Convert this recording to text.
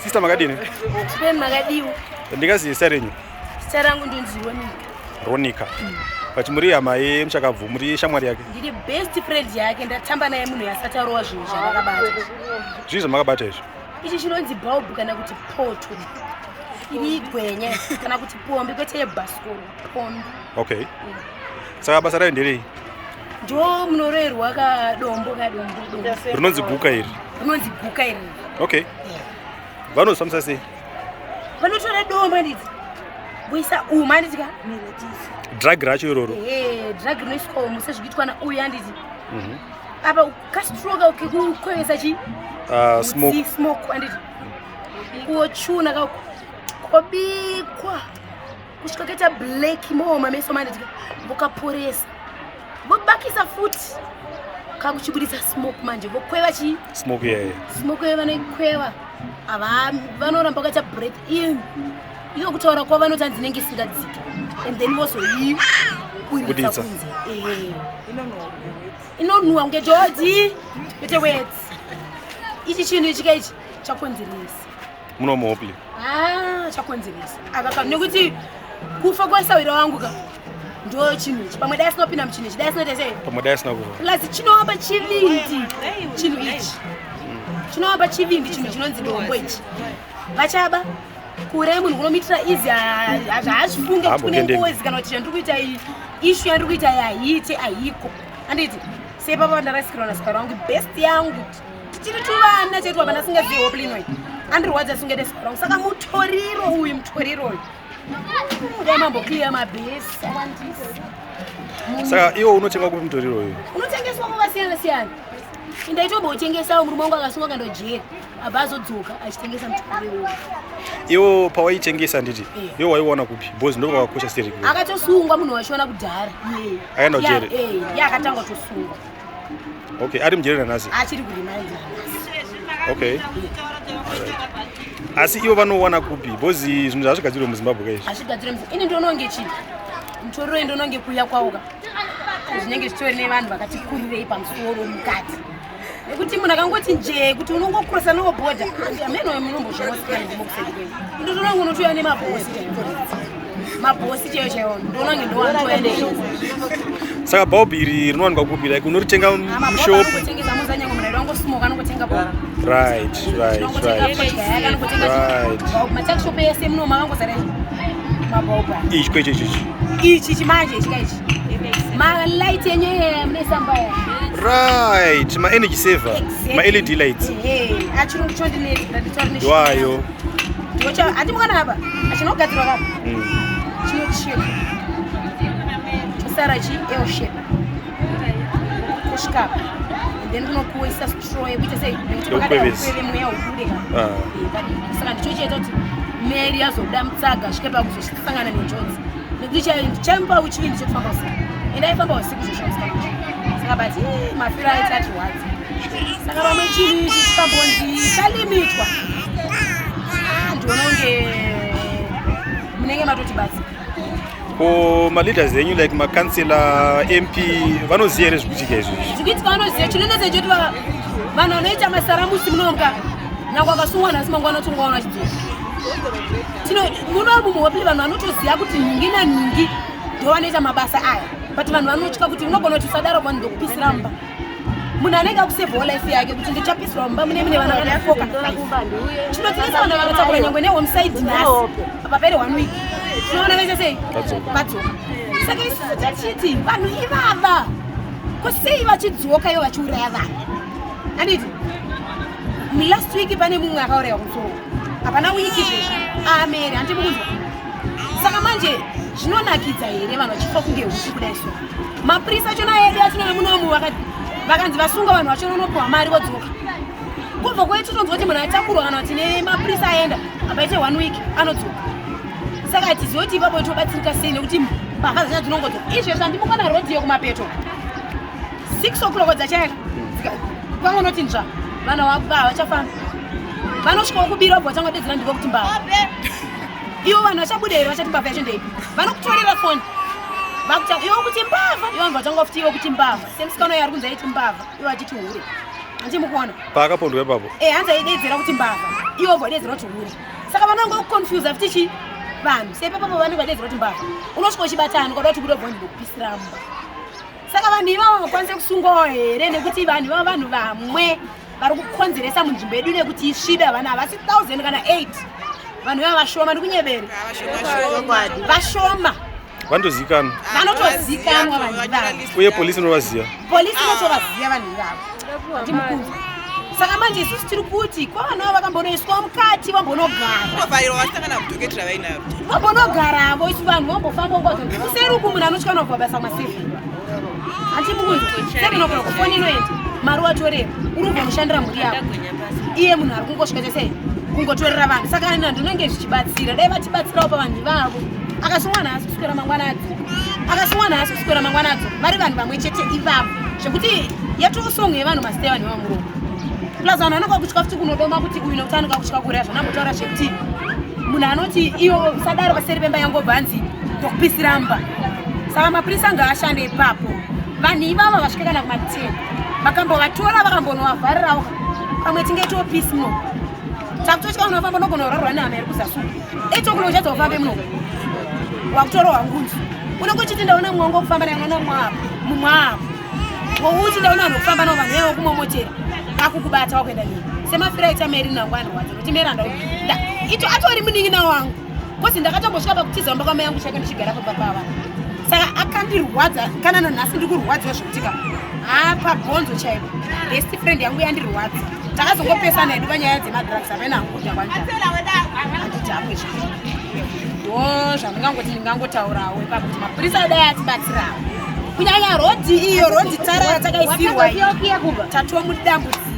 Sister, makadini? Tipe makadiwa. Ndingazive zita renyu? Zita rangu ndonzi Ronika. Ronika. But muri hama yemuchakabvu, muri shamwari yake? Ndiri best friend yake, ndatamba naye munhu yasati arowa zvinhu zvandakabata. Zvii zvamakabata izvi? Ichi chinonzi bulb kana kuti poto. Iri igwenya kana kuti pombi, kwete yebhasikoro, pombi. Okay. Saka basa rayo nderei? Ndo munoroerwa kadombo kadombo dombo. Rinonzi guka iri. Rinonzi guka iri. Okay. Vanozvifambisa sei? Vanotora dombo handiti? Voisa umu handiti ka? Drug racho iroro. Ehe, drug rinoiswa umu sezvikuitwa nauyu handiti? Apa kastroke kekukwevesa chi? Smoke. Smoke handiti? Kuochuna ka kobikwa kusvika kaita black mooma meso manditi vokaporesa vobakisa futi kakuchibudisa smoke manje vokweva chi Smoke yeye. Smoke ye vanoikweva ava vanoramba vakaita breath in iyo kutaura kwavo vanoti hanzi inenge isingadziki and then vozoiburitsa Buditsa. Kunze. Ehe. Inonhuhwa kunge jodhi kwete wets. Ichi chinhu ichi kaichi chakonzeresa Muno muHopley. Ah, chakonzeresa akaka nekuti kufa kwasawira wangu ka ndo chinhu ichi. Pamwe dai asina kupinda muchinhu ichi, dai asina sei? Pamwe dai asina kufa. Plus chinovapa chivindi chinhu ichi, chinovapa chivindi chinhu chinonzi dombo ichi. Vachaba kuuraya munhu kunomitira izi haazvifunge kuti kune Haambogendeki. ngozi kana kuti zvandiri kuita iyi, issue yandiri kuita iyi haiite, haiko handiti? Sepapa ndarasikirwa nasikaro wangu, best yangu, tichiri tuvana chetu apa ndasingazivi Hopley inoi andirwadza singaite sikaro wangu. Saka mutoriro uyu, mutoriro uyu dai mamboclear mabhesi awandisa. Saka iwo unotenga kupi mutoriro uyu? Unotengeswa kwakasiyana siyana. Indaitobotengesawo murume wangu akasungwa kandojeri abva azodzoka achitengesa mutoriro uyu. Iwo pawaitengesa nditi Eh. iwo waiwana kupi? Because ndo kwakakosha seri. Akatosungwa munhu wachiona kudhara. Akaenda kujeri? Ye akatanga kutosungwa. Okay, ari mujeri nanhasi. Achiri kurimaiza. Okay. Asi ivo vanowana kupi? Because zvinhu zvazvigadzirwe muZimbabwe kaizvi. Hazvigadzire muzi ini ndononge chii mutoriro ndononge kuuya kwauka zvinenge zvitori nevanhu vakati kurirei pamusoro mukati nekuti munhu akangoti njee kuti unongokurosa nowobhodha ameno munombozvinosikana ndimokuseri kwenyu indotononge unotouya nemabhosi chaiwo, mabhosi chaiwo chaiwo ndononge ndowanotoya. Saka bulb iri rinowanikwa kupi? Like unoritenga mushop? Anongotengesa muzanyango munhu aingosmoka anongotenga bulb. Matuckshop ese muno makangozara mabulb. Ichi kwecho ichichi. Ichi chimanje ichi kaichi malight enyu munesambaya. Right, ma-energy saver, ma-LED lights. Achirungu chondinetsa ndanditauri. Iwayo. Handimukana apa achinogadzirwa kapa chinocheka chosara chi L shape kusvika apa and then kunokuisa straw yekuita sei nekuti pakadai Yekukwevesa. ukweve mweya ubude ka. Ah. Saka ndicho chiita kuti mary azobuda mutsaga svike pakuzosangana nenjodzi nekuti chaimupa chivindi chekufamba usiku ende aifamba usiku zvosvamusika. Saka but mafiro aiti atirwadza. Saka pamwe chinhu ichi chikambonzi chalimitwa, ah, ndiona kunge munenge matotibatsira. Ko maleaders enyu like makansela, MP vanoziva here zvikuitika izvizvi? Zvikuitika vanoziva. Chinonetsa choti vanhu vanoita masaramusi munomuka nyange akasungwa nhasi mangwana otongaona achidzoka. Muno mumuHopley vanhu vanotoziva kuti nhingi nanhingi ndo vanoita mabasa aya, but vanhu vanotya kuti unogona kuti usadaro vanhu ndokupisira mumba. Munhu anenge akusevhawo life yake kuti ndichapisirwa mumba mune vana vana 4 kana 5. Chinotinetsa vanhu vakatakura nyangwe nehomicide nhasi papere one week tinoona vaita sei? Vadzoka. Vadzoka. Saka isusu tachiti vanhu ivava kusei vachidzoka ivo vachiuraya vanhu handiti? Last week pane mumwe akaurayiwa kumusoro, hapana wiki izvezvi amere handi mukunzwa. Saka manje zvinonakidza here vanhu vachifa kunge huku kudai? So mapurisa achona edu atinoona munomu vakanzi vasunga vanhu vachona unopiwa mari vodzoka. Kubva kwetu tonzwa kuti munhu atakurwa kana kuti nemapurisa aenda apaite one week anodzoka. Saka hatizivi kuti ipapo tobatsirika sei nekuti mbavha dzacho dzinongodzoka. Izvezvi handimukona rodhi yekumapeto 6 o'clock dzachayaka kwangonoti nzva vanhu havachafamba vanosvikawo kubira vobva vachangodedzera ndiko kuti mbavha. Ivo vanhu vachabuda here? Vachati mbavha yacho ndeipi? Vanokutorera foni vakuta ivo kuti mbavha. Ivo vanhu vachanga futi ivo kuti mbavha semusikana uyo ari kunzi aiti mbavha ivo achiti hure handimukuona. Paakapondwa ipapo? E, hanzi aidedzera kuti mbavha. Iwe wobva wadaidzira kuti hure. Saka vanonga kuconfusa futi chi vanhu. Sepapapo vanenge vadaidzira kuti mbavha. Unosvika uchibatana ukada kuti buda bhondi ndokupisira mba. Saka vanhu ivavo vakwanise kusungwawo here nekuti vanhu ivavo vanhu vamwe vari kukonzeresa munzvimbo yedu nekuti isvibe havana havasi 1000 kana 8 vanhu ivavo vashoma ndikunyebere vashoma vanotozikanwa vanotozikanwa vanhu ivavo uye polisi inovaziva polisi inotovaziva vanhu ivavo ndimukuru saka manje isusu tiri kuti ko vanhu ava vakambonoiswa mukati vambonogara vambonogaravo isu vanhu vambofamba kuseri uku munhu anotya unobva basa maseven handimukunzi seven o'clock foni inoenda mari watorera uri kubva unoshandira mhuri yako iye munhu ari kungosvika chese kungotorera vanhu saka ina ndinenge zvichibatsira dai vatibatsirawo pavanhu ivavo akasungwa nhasi kuswera mangwana adzoka akasungwa nhasi kuswera mangwana adzoka vari vanhu vamwe chete ivavo zvekuti yatosong yevanhu masite vanhu vamuromo plus vanhu vanoka kutya futi kunodoma kuti uyu nekuti anoka kutya kuuraya zvanambotaura zvekuti munhu anoti iyo usadaro paseri pemba yangu obva anzi ndokupisira mba saka mapurisa ngaashande ipapo vanhu ivavo vasvike kana kuma10 vakambovatora vakambonovavharirawo pamwe tinge topisi muno takutotya unofamba unogona kurarwa nehama iri kuzasi uku 8 o'clock uchadza ufambe muno wakutorohwa ngunzu unenge uchiti ndaona mumwe wangu wekufamba naye unoona mumwe apo mumwe apo wouti ndaona vanhu vekufamba navo vanhu vevo kumomotera vakukubata wakuenda nini semafira aita meri nangu andirwadza nokuti meri anda ito atori munin'ina wangu bcause ndakatombosvika pakutiza mumba kwamai yangu chake ndichigara pamba pava saka akandirwadza kana nanhasi ndiri kurwadziwa zvekutika hapa bhonzo chaipo best friend yangu yandirwadza takazongopesana hedu panyaya dzemadrugs apena hangu kudhakwandihandidhakwe izvozvo ndo zvandingangoti ndingangotaurawo ipapo kuti mapurisa dai atibatsirawo kunyanya rodhi iyo rodhi tara yatakaisirwa tatova mudambudziko.